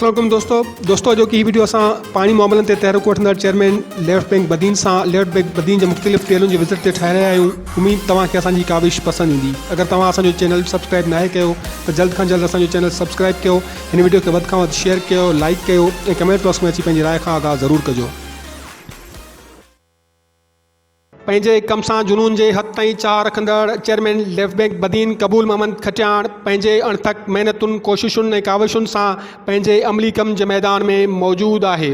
السلام عليڪم دوستو دوستو اڄوڪي هي وڊيو اسان پاڻي معاملن تي تحرڪ وٺندڙ چيئرمين ليفٽ بينڪ بدين سان ليفٽ بينڪ بدين جي مختلف ٽيلن جي وزٽ تي ٺاهي رهيا آهيون اميد توهان کي اسان جي ڪاوش پسند ايندي اگر توهان اسان جو چينل سبسڪرائب ناهي ڪيو ته جلد کان جلد اسان جو چينل سبسڪرائب ڪيو هن وڊيو کي وڌ کان وڌ شيئر ڪيو لائيڪ ڪيو ۽ ڪمينٽ باڪس ۾ اچي پنهنجي راء کان آگاهه ضرور ڪجو. پنهنجي ڪم سان جنون جي حد تائين چاهه رکندڙ chairman left bank Badin Qabool Muhammad Khatian پنهنجي اڻٿڪ محنتن، ڪوششن ۽ ڪاوشن سان پنهنجي عملي ڪم جي ميدان ۾ موجود آهي.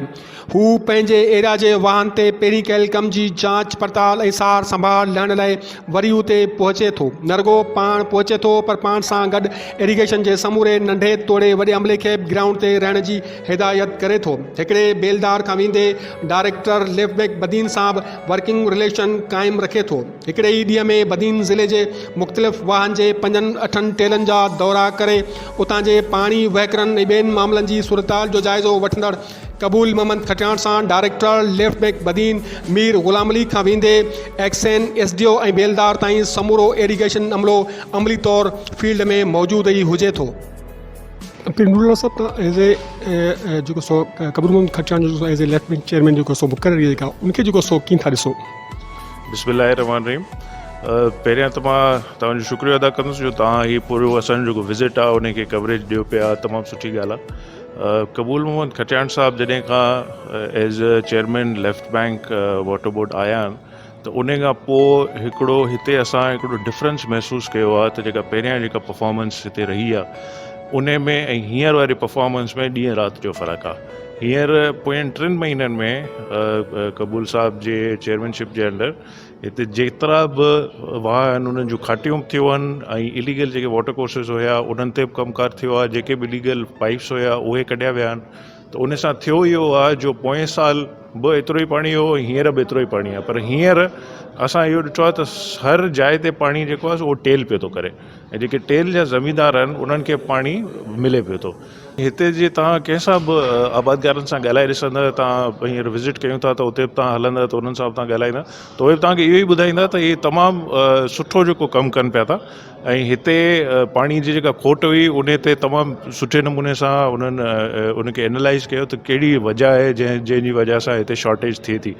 هو پنهنجي ايريا جي واهن تي پهرين ڪيل ڪم جي جاچ پڙتال ۽ سار سنڀال لهڻ لاء وري اتي پهچي ٿو. نه رڳو پاڻ پهچي ٿو پر پاڻ سان گڏ ايريگيشن جي سموري ننڍي توڙي وڏي عملي کي به گرائونڊ تي رهڻ جي هدايت ڪري ٿو. هڪڙي بيلدار کان ويندي ڊائريڪٽر ليفٽ بيڪ بدين سان به ورڪنگ رليشن قائم رکي ٿو. هڪڙي ئي ڏينهن ۾ بدين ضلعي جي مختلف واهن جي پنجن اٺن ٽيلن جا دورا ڪري اتان جي پاڻي وهڪرن ۽ ٻين معاملن جي صورتحال جو جائزو وٺندڙ قبول محمد کٽياڻ سان director left bank Badin Mir Ghulam Ali کان ويندي ايڪسين، ايس ڊي او ۽ بيلدار تائين سمورو ايريگيشن عملو عملي طور فيلڊ ۾ موجود ئي هجي ٿو. پير نور الله صاحب تان ايز اي جيڪو سو قبر محمد کٽياڻ جو as a left wing chairman جيڪو سو مقرري جيڪا ان کي جيڪو سو ڪين ٿا ڏسو. بسم الله الرحمن الرحيم پهريان ته مان توهان جو شڪريو ادا ڪندس جو توهان هي پورو اسان جو جيڪو وزٽ آهي ان کي ڪوريج ڏيو پيا تمام سٺي ڳالهه آهي قبول محمد کٽياڻ صاحب جڏهن کان as a chairman left bank water board آيا آهن ته ان کان پوء هڪڙو هتي اسان هڪڙو ڊفرنس محسوس ڪيو آهي ته جيڪا پهريان جيڪا پرفارمنس هتي رهي آهي ان ۾ ۽ هينئر واري پرفارمنس ۾ ڏينهن رات جو فرق آهي هينئر پوين ٽن مهينن ۾ قبول صاحب جي چيئرمينشپ جي انڊر هتي جيترا به واهه آهن انهن جون کاٽيون به ٿيون آهن ۽ اليگل جيڪي واٽر ڪورسز هيا انهن تي به ڪم ڪار ٿيو آهي جيڪي به اليگل پائپس هيا اهي ڪڍيا ويا آهن ته ان سان ٿيو اهو آهي جو پوئين سال به ايترو ئي پاڻي هو ۽ هينئر به ايترو ئي پاڻي آهي پر هينئر اسان اهو ڏٺو آهي ته هر جاء تي پاڻي جيڪو آهي اهو ٽيل پيو ٿو ڪري ۽ جيڪي ٽيل جا زميندار آهن انهن کي پاڻي ملي پيو ٿو. هتي جي توهان ڪنهن سان به آبادگارن سان ڳالهائي ڏسندا توهان هينئر وزٽ ڪيون ٿا ته اتي به توهان هلندا ته انهن سان به توهان ڳالهائيندا ته اهي به توهان کي اهو ئي ٻڌائيندا ته اهي تمام سٺو جيڪو ڪم ڪن پيا ٿا ۽ هتي پاڻي جي جيڪا کوٽ هئي ان تي تمام سٺي نموني سان انهن ان کي اينالائز ڪيو ته ڪهڙي وجه آهي جنهن جنهن جي وجه سان هتي شارٽيج ٿئي ٿي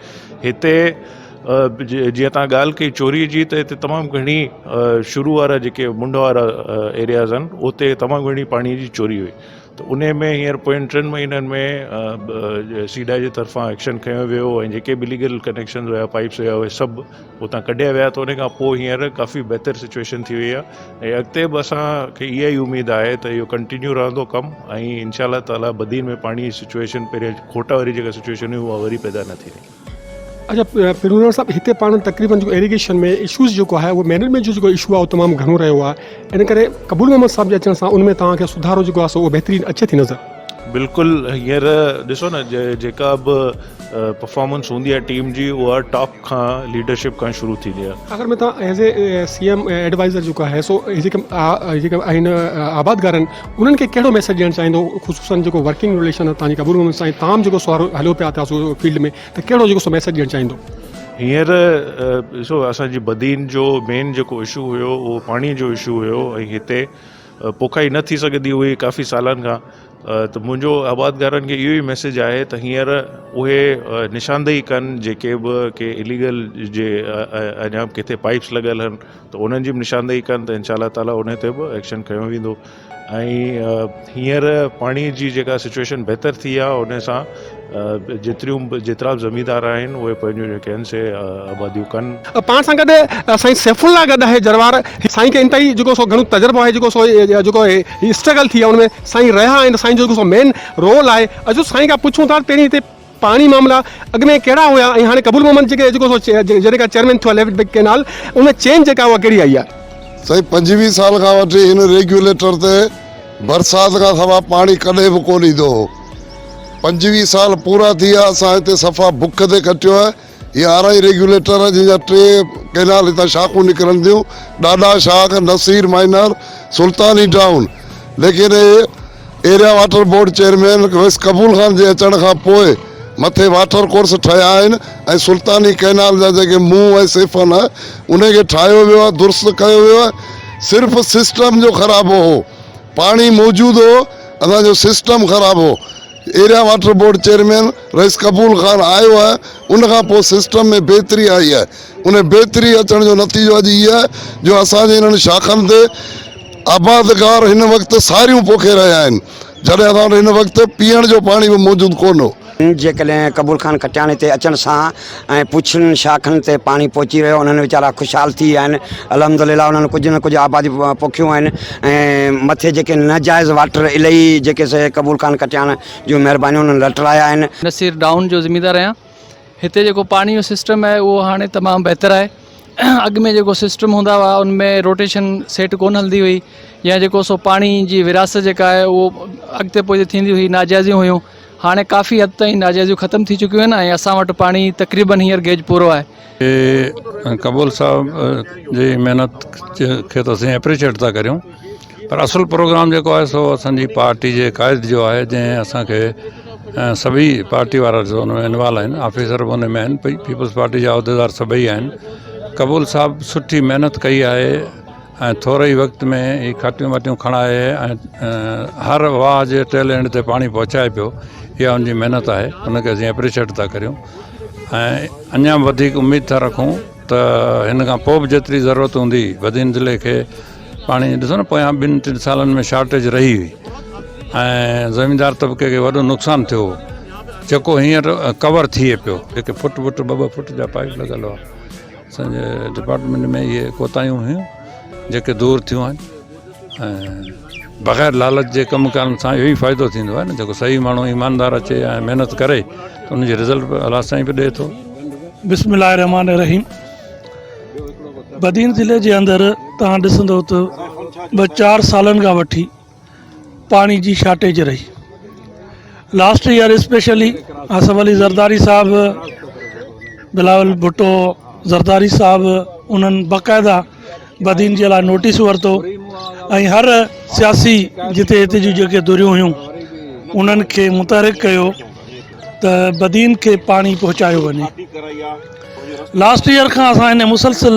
هتي جيئن تان ڳالهه ڪئي چوري جي ته هتي تمام گهڻي شروع وارا جيڪي منڍ وارا ايرياز آهن اتي تمام گهڻي پاڻي جي چوري هئي ته انهي ۾ هينئر پوين ٽن مهينن ۾ سيڊا جي طرفان ايڪشن کنيو ويو ۽ جيڪي به اليگل ڪنيڪشنز هيا پائپس هيا اهي سڀ اتان ڪڍيا ويا ته ان کان پوء هينئر ڪافي بهتر سچويشن ٿي وئي آهي ۽ اڳتي به اسان کي اها ئي اميد آهي ته اهو ڪنٽينيو رهندو ڪم ۽ انشاء الله تعالي بدين ۾ پاڻي جي سچويشن پهرين کوٽ واري جيڪا سچويشن هئي اها وري پيدا نه ٿيندي. اچا پيرونار صاحب هتي پاڻ تقريبن جيڪو ايريگيشن ۾ اشوز جيڪو آهي اهو مينيجمينٽ جو جيڪو اشو آهي اهو تمام گهڻو رهيو آهي ان ڪري قبول محمد صاحب جي اچڻ سان ان ۾ توهان کي سڌارو جيڪو آهي سو اهو بهترين اچي ٿي نظر. بلڪل هينئر ڏسو نه جيڪا به پرفارمنس هوندي آهي ٽيم جي اها ٽاپ کان ليڊرشپ کان شروع ٿيندي آهي. آخر ۾ توهان as a C M adviser جيڪو آهي سو جيڪي جيڪي آهن آبادگار آهن انهن کي ڪهڙو ميسيج ڏيڻ چاهيندو خصوصن جيڪو ورڪنگ رليشن آهي توهان جي قبول محمد سائين تمام جيڪو سو هليو پيا ٿا سو فيلڊ ۾ ته ڪهڙو جيڪو سو ميسيج ڏيڻ چاهيندو. هينئر ڏسو اسان جي بدين جو مين جيڪو اشو هيو اهو پاڻي جو اشو هيو ۽ هتي پوکائي نه ٿي سگهندي هئي ڪافي سالن کان ته منهنجو آبادگارن کي اهو ئي ميسيج آهي ته هينئر اهي نشاندهي ڪن جيڪي به ڪي اليگل جي اڃا به ڪٿي پائپس لڳل آهن ته انهن جي به نشاندهي ڪن ته انشاء الله تعالي ان تي به ايڪشن کنيو ويندو ۽ هينئر پاڻي جي جيڪا سچويشن بهتر ٿي آهي ان سان جيتريون به جيترا به زميندار آهن اهي پنهنجون جيڪي آهن سي آباديون ڪن. پاڻ سان گڏ سائين سيف الله گڏ آهي جروار سائين کي انتهائي جيڪو سو گهڻو تجربو آهي جيڪو سو جيڪو هي اسٽرگل ٿي آهي ان ۾ سائين رهيا آهن سائين جو جيڪو سو مين رول آهي اچو سائين کان پڇون ٿا پهرين هتي پاڻي معاملا اڳ ۾ ڪهڙا هيا ۽ هاڻي قبول محمد جيڪي جيڪو سو جڏهن کان چيئرمين ٿيو آهي ليفٽ بيڪ ڪينال ان ۾ چينج جيڪا اها ڪهڙي آئي آهي. سائين 25 سال کان وٺي هن ريگيوليٽر تي برسات کان سوا پاڻي ڪڏهن به ڪونه ايندو هو 25 سال پورا ٿي ويا اسان هتي صفا بک تي ڪٽيو آهي هي آرائي ريگيوليٽر آهي جنهن جا ٽي ڪينال هتان شاخون نڪرن ٿيون ڏاڏا شاخ نصير مائنر سلطاني ڊائون ليڪن هي ايريا واٽر بورڊ چيئرمين ويس قبول خان جي اچڻ کان پوء مٿي واٽر ڪورس ٺهيا آهن ۽ سلطاني ڪئنال جا جيڪي منهن ۽ سيفن آهن انهي کي ٺاهيو ويو آهي درست ڪيو ويو آهي صرف سسٽم جو خراب هو پاڻي موجود هو اسان جو سسٽم خراب هو. ايريا واٽر بورڊ چيئرمين رئيس قبول خان آيو آهي ان کان پوء سسٽم ۾ بهتري آئي آهي ان بهتري اچڻ جو نتيجو اڄ هي آهي جو اسان جي انهن شاخن تي آبادگار هن وقت ساريون پوکي رهيا آهن جڏهن اسان وٽ هن وقت پيئڻ جو پاڻي به موجود ڪونه هو. جيڪڏهن قبول خان کٽياڻي تي اچڻ سان ۽ پڇڙين شاخن تي پاڻي پهچي ويو انهن ويچارا خوشحال ٿي ويا آهن الحمدلله انهن ڪجهه نه ڪجهه آبادي پوکيون آهن ۽ مٿي جيڪي ناجائز واٽر الهي جيڪي سي قبول خان کٽياڻ جون مهربانيون انهن لٽرايا آهن. نصير ڊائون جو ذميدار آهيان هتي جيڪو پاڻي جو سسٽم آهي اهو هاڻي تمام بهتر آهي اڳ ۾ جيڪو سسٽم هوندا هئا ان ۾ روٽيشن سيٽ ڪونه هلندي هئي يا جيڪو سو پاڻي جي ورهاست جيڪا آهي اهو اڳتي پوئتي ٿيندي هئي ناجائزيون هيون هاڻي ڪافي حد تائين ناجائزيون ختم ٿي چڪيون آهن ۽ اسان وٽ پاڻي تقريبن هينئر گيج پورو آهي. قبول صاحب جي محنت کي ته اسين اپريشيٽ ٿا ڪريون پر اصل پروگرام جيڪو آهي سو اسان جي پارٽي جي قائد جو آهي جنهن اسان کي سڀئي پارٽي وارا ڏسو ان ۾ انوالو آهن آفيسر به ان ۾ آهن پيپلز پارٽي جا عهديدار سڀئي آهن قبول صاحب سٺي محنت ڪئي آهي ۽ ٿوري ئي وقت ۾ هي کاٽيون واٽيون کڻائي ۽ هر واهه جي ٽيل اينڊ تي پاڻي پهچائي پيو اها ان جي محنت آهي ان کي اسين اپريشيٽ ٿا ڪريون ۽ اڃا به وڌيڪ اميد ٿا رکون ته هن کان پوء به جيتري ضرورت هوندي بدين ضلعي کي پاڻي ڏسو نه پويان ٻن ٽن سالن ۾ شارٽيج رهي هئي ۽ زميندار طبقي کي وڏو نقصان ٿيو هو جيڪو هينئر ڪور ٿئي پيو جيڪي فٽ فٽ ٻه ٻه فٽ جا پائپ لڳل هئا اسان جي ڊپارٽمينٽ ۾ اهي ڪوتاهيون هيون جيڪي دور ٿيون آهن ۽ بغير لالچ جي ڪم ڪرڻ سان اهو ئي فائدو ٿيندو آهي نه جيڪو صحيح ماڻهو ايماندار اچي ۽ محنت ڪري ته ان جي رزلٽ به الله سائين به ڏئي ٿو. بسم الله الرحمٰن الرحيم بدين ضلعي جي اندر توهان ڏسندو ته ٻه چار سالن کان وٺي پاڻي جي شارٽيج رهي last year specially Asif Ali Zardari صاحب بلاول ڀٽو زرداري صاحب انهن باقاعده بدين جي لاء نوٽيس ورتو ۽ هر سياسي جتي هتي جون جيڪي ڌريون هيون انهن کي متحرڪ ڪيو ته بدين کي پاڻي پهچايو وڃي لاسٽ ايئر کان اسان هن مسلسل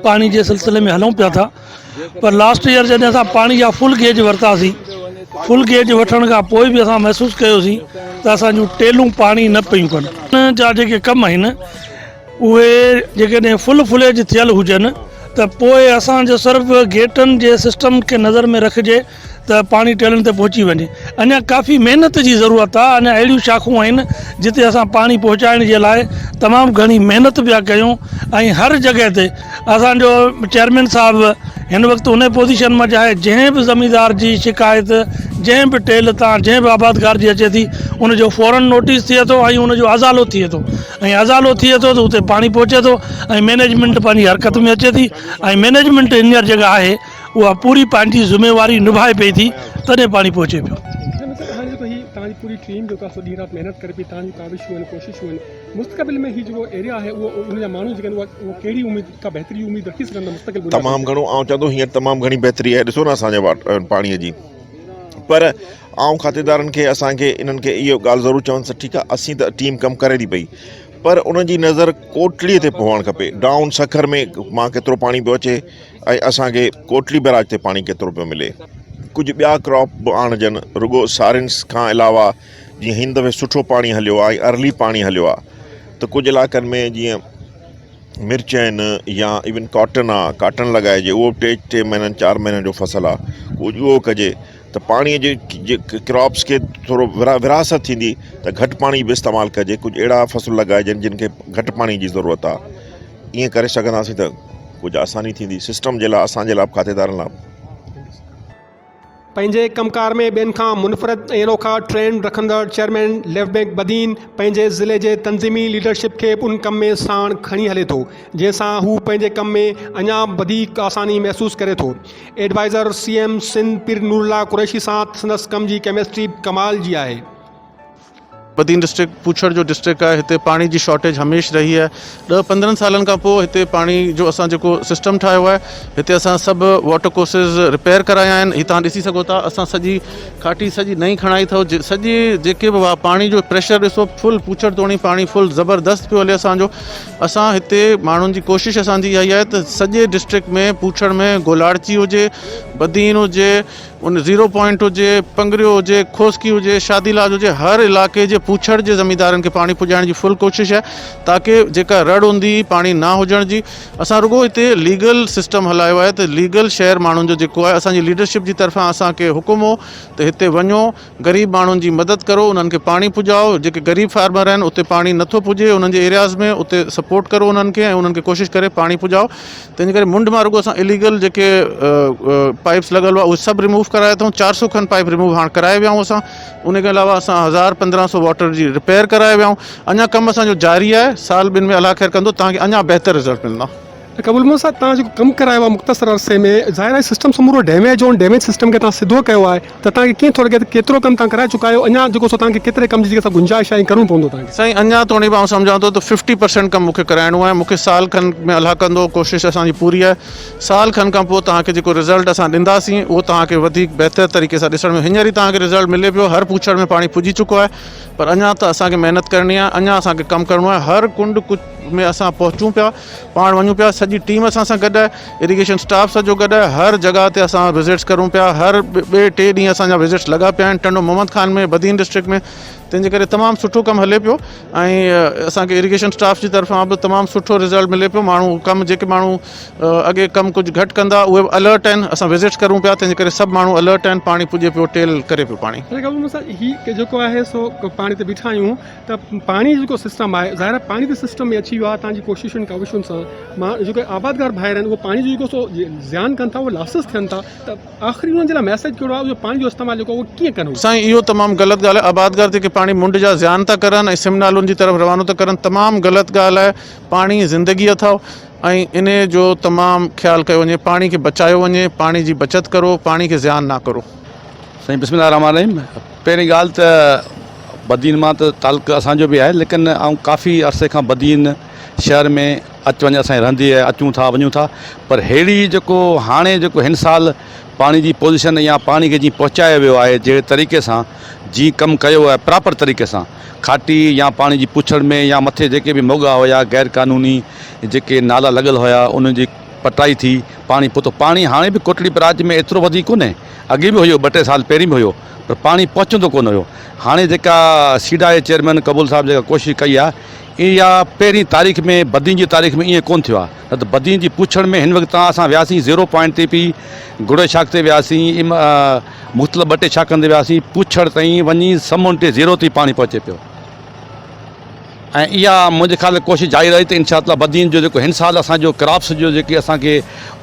پاڻي جي سلسلي ۾ هلون پيا ٿا پر لاسٽ ايئر جڏهن اسان پاڻي جا فل گيج ورتاسين فل گيج وٺڻ کان پوء به اسان محسوس ڪيوسين ته اسان جون ٽيلون پاڻي نه پيون ڪن. ان جا جيڪي ڪم آهن اهي جيڪڏهن فل فليج ٿيل هجن ته پوء اسان جو صرف گيٽن جي سسٽم کي نظر ۾ رکجي ته پاڻي ٽيلن تي پهچي وڃي. اڃا ڪافي محنت جي ضرورت آهي، اڃا اهڙيون شاخون آهن جتي اسان پاڻي پهچائڻ جي لاء تمام گهڻي محنت پيا ڪيون ۽ هر جڳهه تي اسان جو چيئرمين صاحب هن وقت ان پوزيشن ۾ آهي جنهن به زميندار جي شڪايت جنهن به ٽيل تان جنهن به آبادگار جي اچي ٿي ان جو فورن نوٽيس ٿئي ٿو ۽ ان جو ازالو ٿئي ٿو ۽ ازالو ٿئي ٿو ته اتي پاڻي پهچي ٿو ۽ مئنيجمينٽ پنهنجي حرڪت ۾ اچي ٿي ۽ مئنيجمينٽ هينئر جيڪا آهي اها پوري پنهنجي ذميواري نڀائي پئي ٿي تڏهن پاڻي پهچي پيو. مطلب هاڻي جيڪو هي توهان جي پوري ٽيم جيڪو آهي سو ڏينهن رات محنت ڪري پئي توهان جون ڪاوشون آهن ڪوششون آهن مستقبل ۾ هي جيڪو ايريا آهي اهو ان جا ماڻهو جيڪي آهن اهو ڪهڙي اميد ڪا بهتري جي اميد رکي سگهن ٿا مستقبل بنياد تمام گهڻو آئون چوان ٿو هينئر تمام گهڻي بهتري آهي ڏسو نه اسان جي پاڻي جي پر آئون کاتيدارن کي اسان کي انهن کي اهو ڳالهه ضرور چوندس ٺيڪ آهي اسين ته ٽيم ڪم ڪري ٿي پئي پر ان جي نظر ڪوٽڙي تي پوڻ کپي ڊائون سکر ۾ مان ڪيترو پاڻي پيو اچي ۽ اسان کي ڪوٽڙي بئراج تي پاڻي ڪيترو پيو ملي. ڪجهه ٻيا ڪراپ به آڻجن رڳو سارين کان علاوه جيئن هن دفعي سٺو پاڻي هليو آهي ۽ ارلي پاڻي هليو آهي ته ڪجهه علائقن ۾ جيئن مرچ آهن يا ايون ڪاٽن آهي ڪاٽن لڳائجي اهو به ٽي ٽي مهينن چار مهينن جو فصل آهي ڪجهه اهو ڪجي ته پاڻي جي ڪراپس کي ٿورو ورهاست ٿيندي ته گهٽ پاڻي به استعمال ڪجي ڪجهه اهڙا فصل لڳائجن جن کي گهٽ پاڻي جي ضرورت آهي ائين ڪري سگهنداسين ته ڪجهه آساني ٿيندي سسٽم جي لاء اسان جي لاء به کاتيدارن لاء به. پنهنجي ڪم ڪار ۾ ٻين کان منفرد ۽ انوکا ٽرينڊ رکندڙ چيئرمين ليفٽ بئنڪ بدين پنهنجي ضلعي جي تنظيمي ليڊرشپ کي به ان ڪم ۾ ساڻ کڻي هلي ٿو جنهن سان هو پنهنجي ڪم ۾ اڃا به وڌيڪ آساني محسوس ڪري ٿو. ايڊوائيزر سي ايم سنڌ پير نورالله قريشي سان سندس ڪم جي ڪيمسٽري به ڪمال جي آهي. بدين ڊسٽرڪٽ پوڇڙ جو ڊسٽرڪٽ آهي هتي پاڻي جي شارٽيج هميشھ رهي آهي ڏهه پندرهن سالن کان پوء هتي پاڻي جو اسان جيڪو سسٽم ٺاهيو آهي هتي اسان سڀ واٽر ڪورسز رپيئر ڪرايا آهن هي تهان ڏسي سگهو ٿا اسان سڄي کاٽي سڄي نئين کڻائي اٿو سڄي جيڪي به پاڻي جو پريشر ڏسو فل پوڇڙ توڻي پاڻي فل زبردست پيو هلي اسانجو اسان هتي ماڻهن جي ڪوشش اسانجي اها ئي آهي ته سڄي ڊسٽرڪٽ ۾ پوڇڙ ۾ گولاڙچي هجي بدين هجي ان زيرو پوائنٽ هجي پنگريو هجي کوسڪي هجي شادي لاج هجي هر علائقي جي پوڇڙ جي زميندارن کي پاڻي پڄائڻ جي فل ڪوشش آهي تاڪه جيڪا رڙ هوندي پاڻي نه هجڻ جي اسان رڳو هتي ليگل سسٽم هلايو آهي ته ليگل شهر ماڻهن جو جيڪو آهي اسان جي ليڊرشپ جي طرفان اسان کي حڪم هو ته هتي وڃو غريب ماڻهن جي مدد ڪرو انهن کي پاڻي پڄائو جيڪي غريب فارمر آهن اتي پاڻي نٿو پڄي انهن جي ايرياز ۾ اتي سپورٽ ڪرو انهن کي ۽ انهن کي ڪوشش ڪري پاڻي پڄائو تنهن جي ڪري منڍ مان رڳو اسان اليگل جيڪي پائپس لڳل هئا اهي سڀ ريموو ڪرايا اٿئون 400 کن پائپ ريموو هاڻ ڪرائي ويا آهيون اسان ان کان علاوه اسان 1000 1500 واٽر جي رپيئر ڪرائي ويا آهيون اڃا ڪم اسان جو جاري آهي سال ٻن ۾ الله خير ڪندو توهان کي اڃا بهتر رزلٽ ملندا. قبول محمد صاحب توهان جيڪو ڪم ڪرايو آهي مختصر عرصي ۾ ظاهر آهي سسٽم سمورو ڊيميج هو ان ڊيميج سسٽم کي توهان سڌو ڪيو آهي ته توهان کي ڪيئن ٿو لڳي ته ڪيترو ڪم توهان ڪرائي چڪا آهيو اڃا جيڪو سو توهان کي ڪيتري ڪم جي جيڪا سا گنجائش آهي ۽ ڪرڻو پوندو توهان کي. سائين اڃا توڻي به آئون سمجهان ٿو ته ففٽي پرسينٽ ڪم مون کي ڪرائڻو آهي مون کي سال کن ۾ الله ڪندو ڪوشش اسان جي پوري آهي سال کن کان پوء توهان کي جيڪو رزلٽ اسان ڏينداسين اهو توهان کي وڌيڪ بهتر طريقي سان ڏسڻ ۾ هينئر ئي توهان کي رزلٽ ملي پيو هر پوڇڙ ۾ پاڻي پڄي چڪو آهي پر اڃا ته اسان کي محنت ڪرڻي آهي اڃا اسان کي ڪم ڪرڻو آهي هر ڪنڊ ڪچ ۾ اسان پهچون پيا پاڻ وڃون پيا سڄي ٽيم اسان سان گڏ آهي اريگيشن اسٽاف سڄو گڏ آهي هر جڳهه تي اسان وزٽس ڪرون پيا هر ٻئي ٽي ڏينهن اسان جا وزٽس لڳا پيا آهن ٽنڊو محمد خان ۾ بدين ڊسٽرڪٽ ۾ تنهن جي ڪري تمام سٺو ڪم هلي پيو ۽ اسان کي اريگيشن اسٽاف جي طرفان به تمام سٺو رزلٽ ملي پيو ماڻهو ڪم جيڪي ماڻهو اڳي ڪم ڪجهه گهٽ ڪندا اهي به الرٽ آهن اسان وزٽس ڪرون پيا تنهن جي ڪري سڀ ماڻهو الرٽ آهن پاڻي پڄي پيو ٽيل ڪري پيو پاڻي. هي جيڪو آهي سو پاڻي تي بيٺا آهيون ته پاڻي جو جيڪو سسٽم آهي ظاهر آهي پاڻي ته سسٽم ۾ اچي ويو آهي تان جي ڪوششن ڪاوشن سان مان جيڪي آبادگار ڀائر آهن اهو پاڻي جو جيڪو سو زيان ڪن ٿا اهو لاسز ٿين ٿا ته آخري انهن جي لاء ميسيج ڪهڙو آهي اهو پاڻي جو استعمال جيڪو اهو ڪيئن ڪن سائين اهو تمام غلط ڳالهه آهي آبادگار جيڪي پاڻي منڊ جا زيان ٿا ڪرن ۽ سم نالن جي طرف روانو ٿا ڪرن تمام غلط ڳالهه آهي پاڻي زندگي اٿو ۽ انهي جو تمام خيال ڪيو وڃي پاڻي کي بچايو وڃي پاڻي جي بچت ڪرو پاڻي کي زيان نه ڪرو. سائين بسم الله الرحمٰن الرحيم پهرين ڳالهه ته بدين مان ته تعلق اسان جو به آهي ليڪن آئون ڪافي عرصي کان بدين شهر ۾ اچ وڃ اسان جي رهندي آهي اچون ٿا وڃون ٿا پر ههڙي جيڪو هاڻي جيڪو هن سال پاڻي جي پوزيشن يا پاڻي کي جيئن پهچايو ويو آهي جهڙي طريقي سان جيئن ڪم ڪيو آهي پراپر طريقي سان کاٽي يا پاڻي جي پوڇڙ ۾ يا مٿي جيڪي به موڳا هيا غير قانوني جيڪي نالا لڳل هيا انهن جي پٽائي ٿي پاڻي پهتو پاڻي هاڻي به ڪوٽڙي براج ۾ ايترو وڌيڪ ڪونهي اڳي به هيو ٻه ٽي سال پهرين به هيو پر پاڻي پهچندو ڪونه هيو هاڻي جيڪا سيڊا جي چيئرمين قبول صاحب جيڪا ڪوشش ڪئي آهي اها پهرين تاريخ ۾ بدين جي تاريخ ۾ ائين ڪونه ٿيو آهي نه ته بدين جي پوڇڙ ۾ هن وقت تان اسان وياسين زيرو پوائنٽ تي پي گڙي شاخ تي وياسين مختلف ٻه ٽي شاخن تي وياسين پوڇڙ تائين وڃي سمنڊ تي زيرو تائين پاڻي پهچي پيو ۽ اها منهنجي خيال ۾ ڪوشش جاري رهي ته انشاء الله بدين جو جيڪو هن سال اسان جو ڪراپس جو جيڪي اسان کي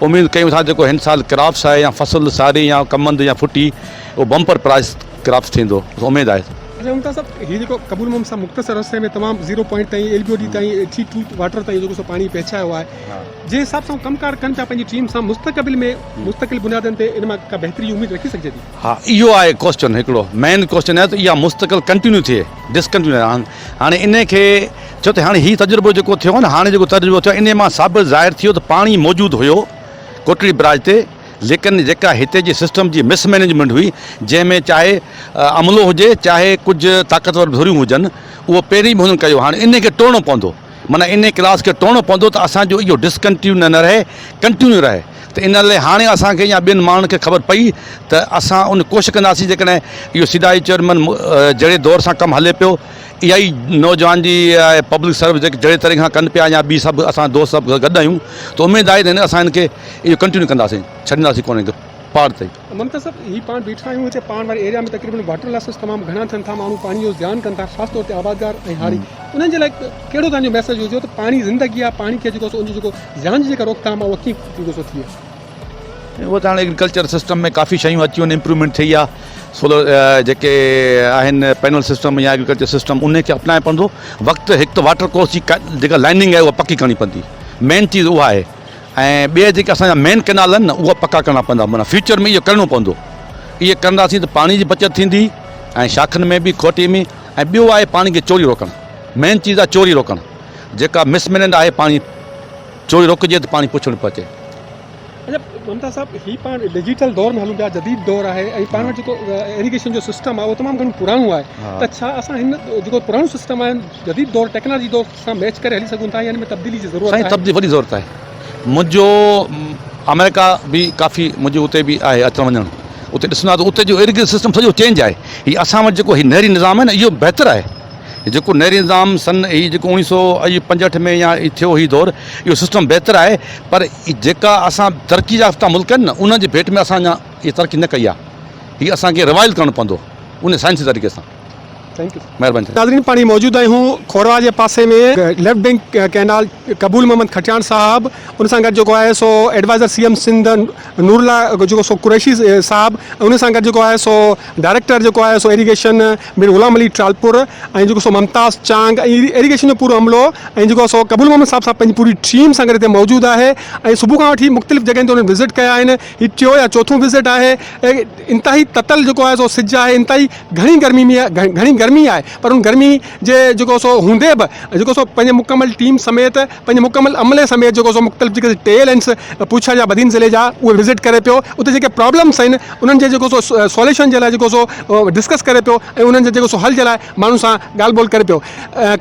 اميد ڪيون ٿا جيڪو هن سال ڪراپس آهي يا فصل ساري يا ڪمند يا ڦٽي اهو بمپر پرائس ڪراپس ٿيندو اميد آهي. اچا ممتاز صاحب هي جيڪو قبول محمد صاحب مختصر عرصي ۾ تمام زيرو پوائنٽ تائين ايل بي او ڊي تائين ٿي ٽو واٽر تائين جيڪو سو پاڻي پهچايو آهي جنهن حساب سان ڪم ڪار ڪن پيا پنهنجي ٽيم سان مستقبل ۾ مستقل بنيادن تي ان مان ڪا بهتري جي اميد رکي سگهجي ٿي. ها اهو آهي ڪوسچن هڪڙو مين ڪوسچن آهي ته اها مستقل ڪنٽينيو ٿئي ڊسڪنٽينيو نه هاڻي انهي کي ڇو ته هاڻي هي تجربو جيڪو ٿيو آهي نه هاڻي جيڪو تجربو ٿيو آهي انهي مان ثابت ظاهر ٿيو ته پاڻي موجود هيو ڪوٽڙي براج تي ليڪن جيڪا هتي جي سسٽم جي مس مئنيجمينٽ هئي جنهن ۾ چاهي عملو هجي چاهي ڪجهه طاقتور ڌريون هجن اهو پهرين به هنن ڪيو هاڻي انهي کي ٽوڙڻو پوندو معنيٰ انهي ڪلاس کي ٽوڙڻو پوندو ته اسان جو اهو ڊسڪنٽينيو نه رهي ڪنٽينيو رهي ته ان لاء هاڻي اسان کي يا ٻين ماڻهن کي خبر پئي ته اسان ان ڪوشش ڪنداسين جيڪڏهن اهو سيڊائي چيئرمين جهڙي دور سان ڪم هلي پيو اها ئي نوجوان جي پبلڪ سروس جيڪي جهڙي طريقي سان ڪن پيا يا ٻي سڀ اسان دوست سڀ گڏ آهيون ته اميد آهي ته اسان هن کي اهو ڪنٽينيو ڪنداسين ڇڏينداسين ڪونه هن کي پاڙ تائين. ممتاز صاحب هي پاڻ بيٺا آهيون هتي پاڻ واري ايريا ۾ تقريبن واٽر لاسز تمام گهڻا ٿين ٿا ماڻهو پاڻي جو زيان ڪن ٿا خاص طور تي آبادگار ۽ هاري انهن جي لاء ڪهڙو توهان جو ميسيج هجيو ته پاڻي زندگي آهي پاڻي کي جيڪو سو ان جو جيڪو زيان جي جيڪا روڪٿام آهي اها ڪيئن جيڪو سو ٿئي. اهو ته هاڻي ايگريڪلچر سسٽم ۾ ڪافي شيون اچي ويون امپروومينٽ ٿي آهي سولر جيڪي آهن پينل سسٽم يا ايگريڪلچر سسٽم ان کي اپنائڻو پوندو وقت هڪ ته واٽر ڪورس جي جيڪا لائننگ آهي اها پڪي ڪرڻي پوندي مين چيز اها آهي ۽ ٻئي جيڪي اسان جا مين ڪئنال آهن نه اها پڪا ڪرڻا پوندا معنيٰ فيوچر ۾ اهو ڪرڻو پوندو اهي ڪنداسين ته پاڻي جي بچت ٿيندي ۽ شاخن ۾ به کوٽي ۾ ۽ ٻيو آهي پاڻي کي چوري روڪڻ مين چيز آهي چوري روڪڻ جيڪا مس مينيج آهي پاڻي چوري روڪجي ته پاڻي پڇڻ پهچي. اچا ممتاز صاحب هي پاڻ ڊجيٽل دور ۾ هلون پيا جديد دور آهي ۽ پاڻ وٽ جيڪو ايريگيشن جو سسٽم آهي اهو تمام گهڻو پراڻو آهي ته ڇا اسان هن جيڪو پراڻو سسٽم آهي جديد دور ٽيڪنالاجي دور سان ميچ ڪري هلي سگهون ٿا يا ان ۾ تبديلي جي ضرورت سائين آهي؟ تبديلي وڏي ضرورت آهي منهنجو آمريڪا به ڪافي منهنجي اتي به آهي اچڻ وڃڻ اتي ڏسندا ته اتي جو ايريگيشن سسٽم سڄو چينج آهي هي اسان وٽ جيڪو هي نهري نظام آهي نه اهو بهتر آهي جيڪو نهري نظام سن هي جيڪو اوڻيهه سو اهي پنجهٺ ۾ يا ٿيو هي دور اهو سسٽم بهتر آهي پر جيڪا اسان ترقي يافته ملڪ آهن نه انهن جي ڀيٽ ۾ اسان اڃا هي ترقي نه ڪئي آهي هي اسان کي روائل ڪرڻو پوندو ان سائنسي طريقي سان مهرباني. ناظرين پاڻي موجود آهيون کورواهه جي پاسي ۾ left bank canal Qabool Muhammad Khatian صاحب ان سان گڏ جيڪو آهي سو adviser C M Sindh Noor Ullah جيڪو سو قريشي صاحب ان سان گڏ جيڪو آهي سو ڊائريڪٽر جيڪو آهي سو ايريگيشن مير غلام علي ٽالپور ۽ جيڪو سو ممتاز چانگ ۽ ايريگيشن جو پورو عملو ۽ جيڪو سو قبول محمد صاحب صاحب پنهنجي پوري ٽيم سان گڏ هتي موجود آهي ۽ صبح کان وٺي مختلف جڳهين تي انهن وزٽ ڪيا آهن هي ٽيو يا چوٿون وزٽ آهي انتهائي تتل جيڪو آهي سو سج آهي انتهائي گهڻي گرمي ۾ گهڻي گرمي آهي پر ان گرمي جي جيڪو سو هوندي به جيڪو سو پنهنجي مڪمل ٽيم سميت پنهنجي مڪمل عملي سميت جيڪو سو مختلف جيڪي ٽي لائنس پوڇا جا بدين ضلعي جا اهي وزٽ ڪري پيو اتي جيڪي پرابلمس آهن انهن جي جيڪو سو سوليوشن جي لاء جيڪو سو ڊسڪس ڪري پيو ۽ انهن جي جيڪو سو حل جي لاء ماڻهن سان ڳالهه ٻولهه ڪري پيو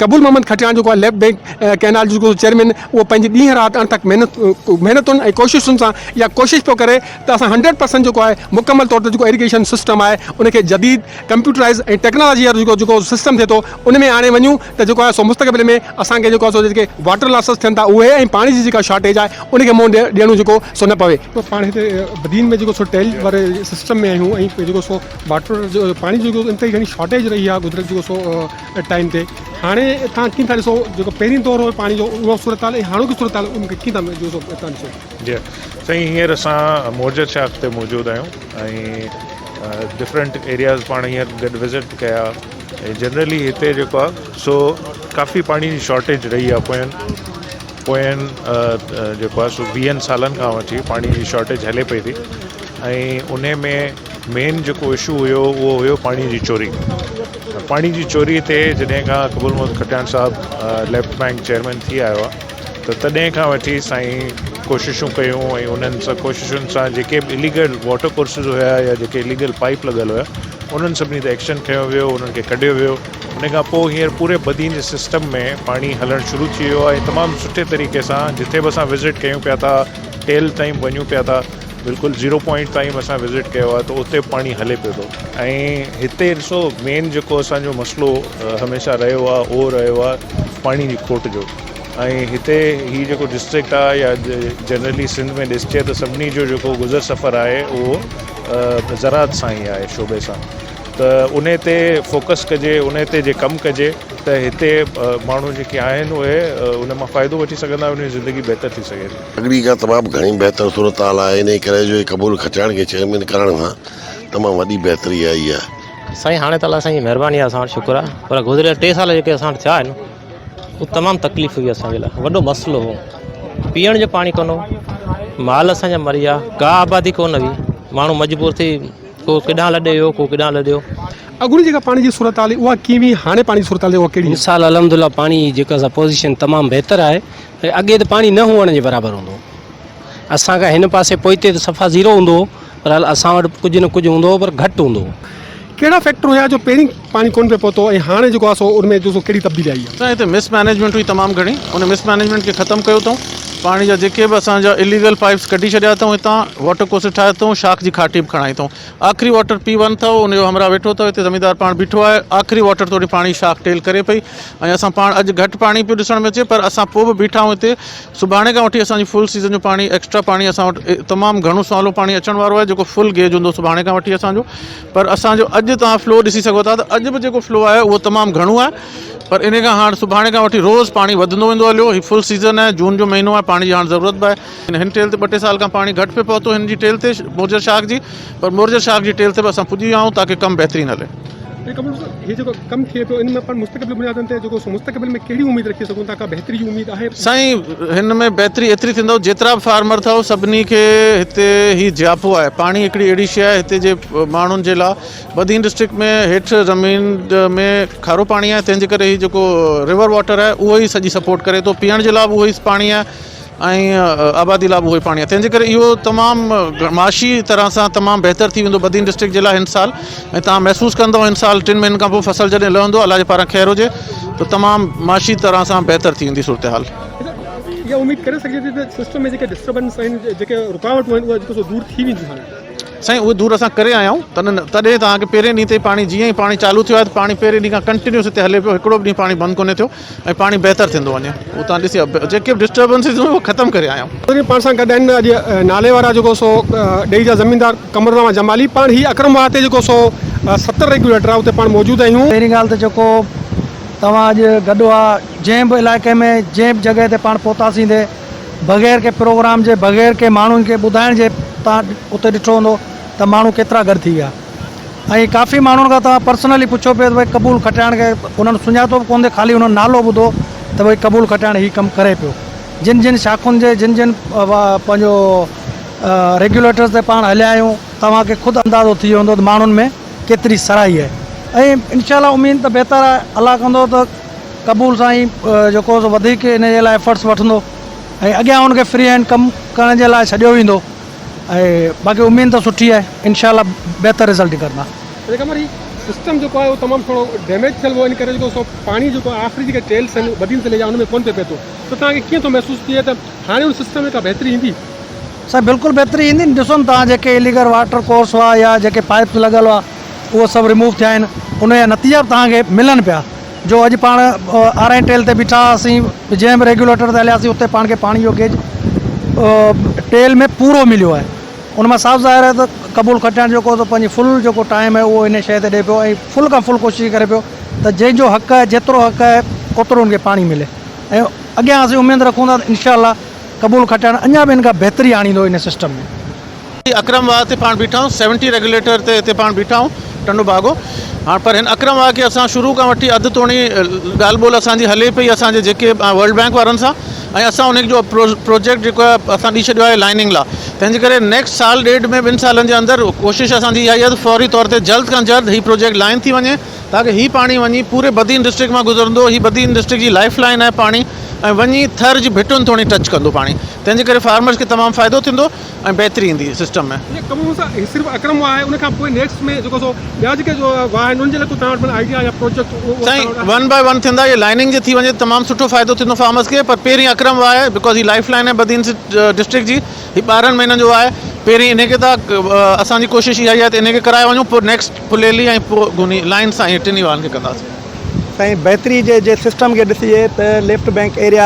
قبول محمد کٽياڻ جيڪو آهي ليفٽ بينڪ ڪئنال جو جيڪو چيئرمين اهو پنهنجي ڏينهن رات اڻٿڪ محنت محنتن ۽ ڪوششن سان اها ڪوشش پيو ڪري ته اسان هنڊريڊ پرسنٽ جيڪو آهي مڪمل طور تي جيڪو ايريگيشن سسٽم آهي ان کي جديد ڪمپيوٽرائز ۽ ٽيڪنالاجي وارو جيڪو جيڪو سسٽم ٿئي ٿو ان ۾ آڻي وڃون ته جيڪو آهي سو مستقبل ۾ اسان کي جيڪو آهي سو جيڪي واٽر لاسز ٿين ٿا اهي ۽ پاڻي جي جيڪا شارٽيج آهي ان کي منهن ڏيڻو جيڪو سو نه پوي. پاڻ هتي بدين ۾ جيڪو سو ٽيل واري سسٽم ۾ آهيون ۽ جيڪو سو واٽر جو پاڻي جي جيڪو انتهائي گهڻي شارٽيج رهي آهي گذريل جيڪو سو ٽائيم تي هاڻي تان ڪيئن ٿا ڏسو جيڪو پهرين دور هو پاڻي جو اها صورتحال ۽ هاڻوڪي صورتحال ان کي ڪيئن ٿا جيڪو سو تان ڏسو. جي سائين هينئر اسان مورجر شاخ تي موجود آهيون ۽ ڊفرنٽ ايرياز پاڻ هينئر گڏ وزٽ ڪيا ۽ جنرلي هتي جيڪو آهي سو ڪافي پاڻي جي شارٽيج رهي آهي پوين پوين جيڪو آهي سو ويهن سالن کان وٺي پاڻي جي شارٽيج هلي پئي ٿي ۽ ان ۾ مين جيڪو اشو هيو اهو هيو پاڻي جي چوري پاڻي جي چوري تي جڏهن کان قبول محمد کٽياڻ صاحب ليفٽ بينڪ چيئرمين ٿي آيو آهي ته تڏهن کان وٺي سائين ڪوششون ڪيون ۽ انهن سان ڪوششن سان جيڪي به اليگل واٽر ڪورسز هيا يا جيڪي اليگل پائپ لڳل هيا انهن سڀني تي ايڪشن کنيو ويو انهن کي ڪڍيو ويو ان کان پوء هينئر پوري بدين جي سسٽم ۾ پاڻي هلڻ شروع ٿي ويو آهي ۽ تمام سٺي طريقي سان جتي به اسان وزٽ ڪيون پيا ٿا ٽيل تائين به وڃون پيا ٿا بلڪل زيرو پوائنٽ تائين به اسان وزٽ ڪيو آهي ته اتي به پاڻي هلي پيو ٿو ۽ هتي ڏسو مين جيڪو اسانجو مسئلو هميشه رهيو آهي اهو رهيو آهي پاڻي جي کوٽ جو ۽ هتي هي جيڪو ڊسٽرڪٽ آهي يا جنرلي سنڌ ۾ ڏسجي ته سڀني جو جيڪو گذر سفر آهي اهو زراعت سان ئي آهي شعبي سان ته ان تي فوڪس ڪجي ان تي جي ڪم ڪجي ته هتي ماڻهو جيڪي آهن اهي ان مان فائدو وٺي سگهندا ان جي زندگي بهتر ٿي سگهي ٿي. اڳڙي کان تمام گهڻي بهتر صورتحال آهي انهي ڪري جو هي قبول کٽياڻ کي چيئرمين ڪرڻ سان تمام وڏي بهتري آئي آهي. سائين هاڻي ته الله سائين جي مهرباني آهي اسان وٽ شڪر آهي پر گذريل ٽي سال جيڪي اسان وٽ ٿيا آهن اهو تمام تڪليف هئي اسان جي لاء وڏو مسئلو هو پيئڻ جو پاڻي ڪونه هو مال اسان جا مري ويا ڪا آبادي ڪونه هئي ماڻهو مجبور ٿي ڪو ڪيڏانهن لڏي ويو ڪو ڪيڏانهن لڏي ويو. اڳوڻي جيڪا پاڻي جي صورتحال هئي اها ڪيئن هئي هاڻي پاڻي جي صورتحال اها ڪهڙي هن سال الحمدلله پاڻي جي جيڪا سا پوزيشن تمام بهتر آهي ۽ اڳي ته پاڻي نه هئڻ جي برابر هوندو هو اسان کان هن پاسي پوئتي ته صفا زيرو هوندو هو پر هل اسان وٽ ڪجهه نه ڪجهه هوندو هو پر گهٽ هوندو هو. ڪهڙا فيڪٽر هيا جو پهرين پاڻي ڪونه پئي پهتو ۽ هاڻي جيڪو آهي سو ان ۾ جو سو ڪهڙي تبديلي آئي آهي؟ سائين هتي مس مئنيجمينٽ هئي تمام گهڻي ان مس مئنيجمينٽ کي ختم ڪيو اٿئون پاڻي جا جيڪي به اسان جا اليگل پائپس ڪڍي ڇڏيا اٿئون هتان واٽر ڪورسز ٺاهيا اٿئون شاخ جي کاٽي به کڻائي اٿئون آخري واٽر پي ون اٿئو ان جو همراهه ويٺو اٿئو هتي زميندار پاڻ بيٺو آهي آخري واٽر توڙي پاڻي شاخ ٽيل ڪري پئي ۽ اسان پاڻ اڄ گهٽ پاڻي پيو ڏسڻ ۾ اچي پر اسان پوء به بيٺا آهيون هتي سڀاڻي کان وٺي اسان جي فل سيزن جو پاڻي ايڪسٽرا پاڻي اسان وٽ تمام گهڻو سولو پاڻي اچڻ وارو آهي جيڪو فل گيج هوندو سڀاڻي کان وٺي اسان جو پر اسان جو اڄ توهان فلو ڏسي سگهو ٿا ته اڄ به جيڪو فلو آهي اهو تمام گهڻو آهي پر ان کان هاڻ سڀاڻي کان وٺي روز پاڻي وڌندو ويندو هليو هي فل سيزن آهي جون جو مهينو آهي پاڻي جي هاڻ ضرورت به آهي هن ٽيل تي ٻه ٽي سال کان پاڻي گهٽ پيو پهتو هن جي ٽيل تي مورجر شاخ جي پر مورجر شاخ جي ٽيل تي به اسان پڄي ويا آهيون تاڪه ڪم بهترين هلي. ۽ قمر صاحب هي جيڪو ڪم ٿئي پيو ان ۾ پاڻ مستقبل بنيادن تي جيڪو سو مستقبل ۾ ڪهڙي اميد رکي سگهون ٿا ڪا بهتري جي اميد آهي؟ سائين هن ۾ بهتري ايتري ٿيندو جيترا به فارمر اٿو سڀني کي هتي هي جياپو آهي پاڻي هڪڙي اهڙي شيء آهي هتي جي ماڻهن جي لاء بدين ڊسٽرڪٽ ۾ هيٺ زمين ۾ کارو پاڻي آهي تنهن جي ڪري هي جيڪو ريور واٽر آهي اهو ئي سڄي سپورٽ ڪري ٿو پيئڻ جي لاء به اهو ئي پاڻي آهي ۽ آبادي لاء به اهو ئي پاڻي آهي تنهن جي ڪري اهو تمام معاشي طرح سان تمام بهتر ٿي ويندو بدين ڊسٽرڪٽ جي لاء هن سال ۽ توهان محسوس ڪندو هن سال ٽن مهينن کان پوء فصل جڏهن لهندو الله جي پاران خير هجي ته تمام معاشي طرح سان بهتر ٿي ويندي صورتحال. اها اميد ڪري سگهجي ٿي ته سسٽم ۾ جيڪي ڊسٽربنس آهن جيڪي رڪاوٽون آهن اهي جيڪو سو دور ٿي وينديون هاڻي. سائين اهي دور اسان ڪري آيا آهيون تڏهن تڏهن توهان کي پهرين ڏينهن تي ئي پاڻي جيئن ئي پاڻي چالو ٿيو آهي ته پاڻي پهرين ڏينهن کان ڪنٽينيوس هتي هلي پيو هڪڙو به ڏينهن پاڻي بند ڪونهي ٿيو ۽ پاڻي بهتر ٿيندو وڃي اهو توهان ڏسي جيڪي به ڊسٽربنسز هيون اهي ختم ڪري آيا آهيون. ناظرين پاڻ سان گڏ آهن اڄ نالي وارا جيڪو سو ڏيئي جا زميندار قمر الزمان جمالي پاڻ هي اڪرم واهه تي جيڪو سو 70 ريگيوليٽر آهي اتي پاڻ موجود آهيون. پهرين ڳالهه ته جيڪو توهان اڄ گڏ هئا جنهن به علائقي ۾ جنهن به جڳهه تي پاڻ پهتاسين تي بغير ڪنهن پروگرام جي بغير ڪنهن ماڻهن کي ٻڌائڻ جي توهان اتي ڏٺو هوندو ته ماڻهو ڪيترا گڏ ٿي ويا ۽ ڪافي ماڻهن کان توهان پرسنلي پڇيو پيو ته ڀئي قبول کٽياڻ کي انهن سڃاتو به ڪونه ٿي خالي انهن نالو ٻڌو ته ڀئي قبول کٽياڻ هي ڪم ڪري پيو جن جن شاخن جي جن جن پنهنجو ريگيوليٽرز تي پاڻ هليا آهيون توهان کي خود اندازو ٿي ويو هوندو ته ماڻهن ۾ ڪيتري سرهائي آهي ۽ انشاء الله اميد ته بهتر آهي الله ڪندو ته قبول سائين جيڪو سو وڌيڪ ان جي لاء ايفرٽس وٺندو ۽ اڳيان ان کي فري هينڊ ڪم ڪرڻ جي لاء ڇڏيو ويندو ۽ باقي اميد ته سٺي آهي انشاء الله بهتر رزلٽ نڪرندا. اچا قمر هي سسٽم جيڪو آهي اهو تمام ٿورو ڊيميج ٿيل هو ان ڪري جيڪو سو پاڻي جيڪو آخري جيڪي ٽيلس آهن بدين ضلعي جا ان ۾ ڪونه پئي پئي ٿو ته توهان کي ڪيئن ٿو محسوس ٿئي ته هاڻي ان سسٽم ۾ ڪا بهتري ايندي؟ سائين بلڪل بهتري ايندي ڏسو نه توهان جيڪي اليگل واٽر ڪورس هئا يا جيڪي پائپس لڳل هئا اهي سڀ ريموو ٿيا آهن ان جا نتيجا به توهان کي ملن پيا جو اڄ پاڻ آرائين ٽيل تي بيٺا هئاسين جنهن به ريگيوليٽر تي هلياسين اتي پاڻ کي پاڻي جو گيج ٽيل ۾ پورو مليو آهي ان مان صاف ظاهر آهي ته قبول کٽياڻ جيڪو ته پنهنجي فل جيڪو ٽائيم آهي اهو ان شيء تي ڏئي پيو ۽ فل کان فل ڪوشش ڪري پيو ته جنهن جو حق آهي جيترو حق آهي اوترو ان کي پاڻي ملي ۽ اڳيان اسين اميد رکون ٿا ته انشاء الله قبول کٽياڻ اڃا به ان کان بهتري آڻيندو ان سسٽم ۾. اڪرم واهه تي پاڻ بيٺا آهيون سيونٽي ريگيوليٽر تي هتي پاڻ بيٺا آهيون ٽنڊو باگو هاڻ پر هن اڪرم واهه کي اسان شروع کان وٺي اڌ توڻي ڳالهه ٻولهه اسان جي هلي پئي اسان جي جيڪي ورلڊ بينڪ وارن سان ۽ اسان ان جو پروجيڪٽ جيڪو آهي اسان ڏئي ڇڏيو آهي لائننگ لاء تنهن جي ڪري نيڪسٽ سال ڏيڍ ۾ ٻن سالن جي اندر ڪوشش اسان جي اها ئي آهي ته فوري طور تي جلد کان جلد هي پروجيڪٽ لائن ٿي وڃي تاڪه هي پاڻي وڃي پوري بدين ڊسٽرڪٽ مان گذرندو هي بدين ڊسٽرڪٽ جي لائف لائن آهي پاڻي ۽ وڃي ٿر جي ڀٽن توڻي ٽچ ڪندو پاڻي تنهن جي ڪري فارمرز کي تمام فائدو ٿيندو ۽ بهتري ايندي سسٽم ۾. جي ڪم سان هي صرف اڪرم واهه آهي ان کان پوء نيڪسٽ ۾ جيڪو سو ٻيا جيڪي جو واهه آهن انهن جي لاء ڪو توهان وٽ معنيٰ آئيڊيا يا پروجيڪٽ اهو سائين توهان وٽ آهي؟ ون باء ون ٿيندا اهي لائننگ جي ٿي وڃي ته تمام سٺو فائدو ٿيندو فارمرز کي پر پهرين اڪرم واهه آهي because he life line آهي بدين ڊسٽرڪٽ جي هي 12 مهينن جو آهي پهرين انهي کي ٿا اسان جي ڪوشش اها ئي آهي ته انهي کي ڪرائي وڃون پوء نيڪسٽ ڦليلي ۽ پوء گوني لائن سان ائين ٽنهي واهن کي ڪنداسين. سائين بهتري جي جي سسٽم کي ڏسجي ته left bank area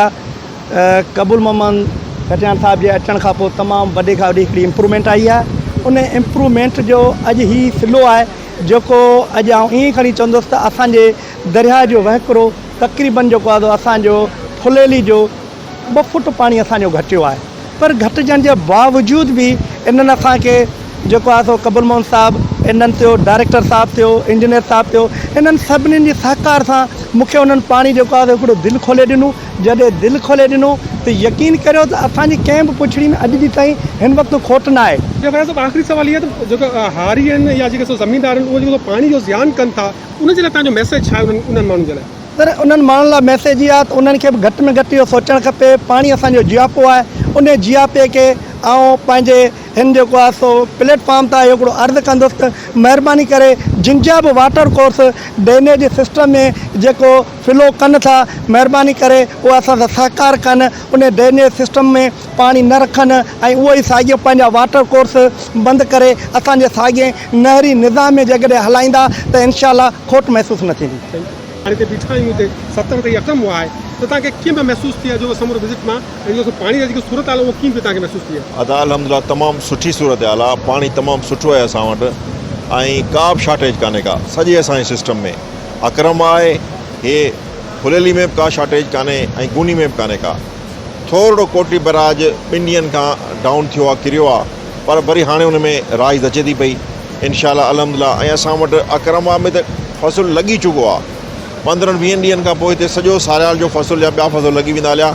Qabool Muhammad Khatiyar صاحب جي اچڻ کان پوء تمام وڏي کان وڏي هڪڙي امپروومينٽ آئي آهي ان امپروومينٽ جو اڄ هي صلو آهي جيڪو اڄ آئون ائين کڻي چوندس ته اسان جي درياهه جو وهڪرو تقريبن جيڪو آهي سو اسان جو ڦليلي جو ٻه فوٽ پاڻي اسان جو گهٽيو آهي پر گهٽجڻ جي باوجود به انهن اسان کي جيڪو آهي سو قبول محمد صاحب انهن ٿيو ڊائريڪٽر صاحب ٿيو انجنيئر صاحب ٿيو انهن سڀني جي سهڪار سان مون کي انهن پاڻي جيڪو آهي سو هڪڙو دل کولي ڏنو جڏهن دل کولي ڏنو ته يقين ڪريو ته اسان جي ڪنهن به پڇڙي ۾ اڄ ڏينهن تائين هن وقت کوٽ نه آهي. جي فياض صاحب آخري سوال هي آهي ته جيڪو هاري آهن يا جيڪي سو زميندار آهن اهي جيڪو سو پاڻي جو زيان ڪن ٿا ان جي لاء توهان جو ميسيج ڇا آهي انهن انهن ماڻهن جي لاء؟ سر انهن ماڻهن لاء ميسيج اها ته انهن کي به گهٽ ۾ گهٽ اهو سوچڻ کپي پاڻي اسان جو جياپو آهي انهي جياپي کي آئون پنهنجي هن جيڪو آهي سو پليٽ فارم تان اهو هڪڙو عرض ڪندس ته مهرباني ڪري جن جا به واٽر ڪورس ڊرينيج سسٽم ۾ جيڪو فلو ڪن ٿا مهرباني ڪري اهي اسان سان سهڪار ڪن انهي ڊرينيج سسٽم ۾ پاڻي نه رکن ۽ اهو ئي ساڳيو پنهنجا واٽر ڪورس بند ڪري اسان جي ساڳئي نهري نظام ۾ جيڪڏهن هلائيندا ته انشاء الله کوٽ محسوس نه ٿيندي. هاڻي هتي بيٺا آهيون هتي 70 تائين اڪرم هئا آهي ته توهان کي ڪيئن پيا محسوس ٿئي جو سمورو وزٽ مان ۽ جو پاڻي جا جيڪي صورت حال اهو ڪيئن پيو توهان کي محسوس ٿئي. ادا الحمدلله تمام سٺي صورتحال آ پاڻي تمام سٺو آهي اسان وٽ ۽ ڪا به شارٽيج ڪانهي ڪا سڄي اسان جي سسٽم ۾ اڪرم آهي هي ڦليلي ۾ به ڪا شارٽيج ڪانهي ۽ گوني ۾ به ڪانهي ڪا ٿورڙو ڪوٽي بئراج ٻن ڏينهن کان ڊائون ٿيو آ ڪريو آ پر وري هاڻي ان ۾ رائز اچي ٿي پئي انشاء الله الحمد لله ۽ اسان وٽ اڪرم آ ۾ ته فصل لڳي چڪو آ پندرهن ويهن ڏينهن کان پوء هتي سڄو ساريال جو فصل يا ٻيا فصل لڳي ويندا هليا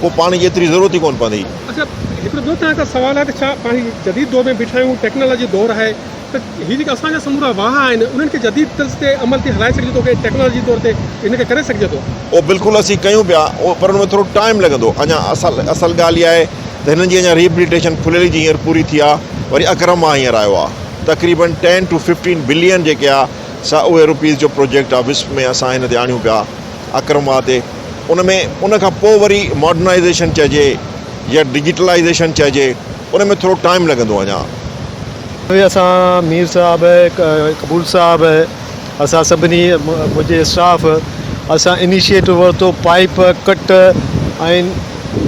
پوء پاڻي جي ايتري ضرورت ئي ڪونه پوندي. اڇا هڪڙو ٻيو توهان کان سوال آهي ته ڇا پاڻ هي جديد دور ۾ بيٺا آهيون ٽيڪنالاجي جو دور آهي ته هي جيڪي اسان جا سمورا واهه آهن انهن کي جديد طرز تي عمل تي هلائي سگهجي ٿو ڪنهن ٽيڪنالاجي طور تي ان کي ڪري سگهجي ٿو. اهو بلڪل اسين ڪيون پيا پر ان ۾ ٿورو ٽائيم لڳندو اڃا اصل اصل ڳالهه اها آهي ته هنن جي اڃا ريهبليٽيشن ڦليلي جي هينئر پوري ٿي آ وري اڪرم مان هينئر آيو آ تقريبن ٽين ٽو ففٽين بلين جيڪي آ سا اهي روپيز جو پروجيڪٽ آ وسپ ۾ اسان هن تي آڻيون پيا اڪرم واهه تي ان ۾ ان کان پوء وري ماڊرنائيزيشن چئجي يا ڊجيٽلائيزيشن چئجي ان ۾ ٿورو ٽائيم لڳندو اڃا. اسان مير صاحب قبول صاحب اسان سڀني منهنجي اسٽاف اسان انيشيٽو ورتو pipe cut ۽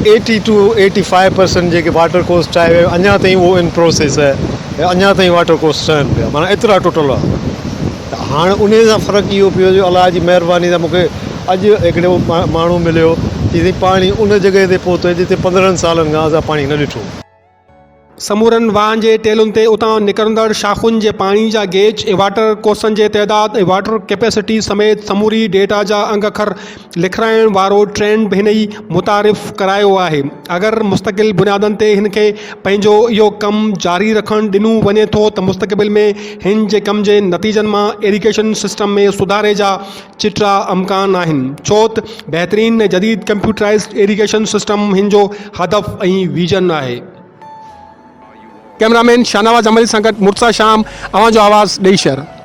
eighty two eighty five percent جيڪي واٽر ڪورس ٺاهي ويا اڃا تائين اهو ان پروسيس آهي اڃا تائين واٽر ڪورس ٺهن پيا معنيٰ ايترا ٽوٽل آهي ته هاڻ انهي سان فرق اهو پيو جو الله جي مهرباني سان مونکي اڄ هڪڙو ماڻهو مليو چي سائين پاڻي ان جڳهه تي پهتو جتي پندرهن سالن کان اسان پاڻي نه ڏٺو. سمورن واهن جي ٽيلن تي اتان نڪرندڙ شاخن جي پاڻي جا گيج ۽ واٽر ڪورسن جي تعداد ۽ واٽر ڪيپيسٽي سميت سموري ڊيٽا جا انگ اکر لکرائڻ وارو ٽرينڊ به هن ئي متعارف ڪرايو آهي. اگر مستقل بنيادن تي هن کي پنهنجو اهو ڪم جاري رکڻ ڏنو وڃي ٿو ته مستقبل ۾ هن جي ڪم جي نتيجن مان ايريگيشن سسٽم ۾ سڌاري جا چٽا امڪان آهن ڇو ته بهترين ۽ جديد ڪمپيوٽرائيزڊ ايريگيشن سسٽم هن جو هدف ۽ ويزن آهي. ڪئميرا مين شاهنواز عمري سان گڏ مرتضيٰ شام، اوهان جو آواز، ڏيئي شهر.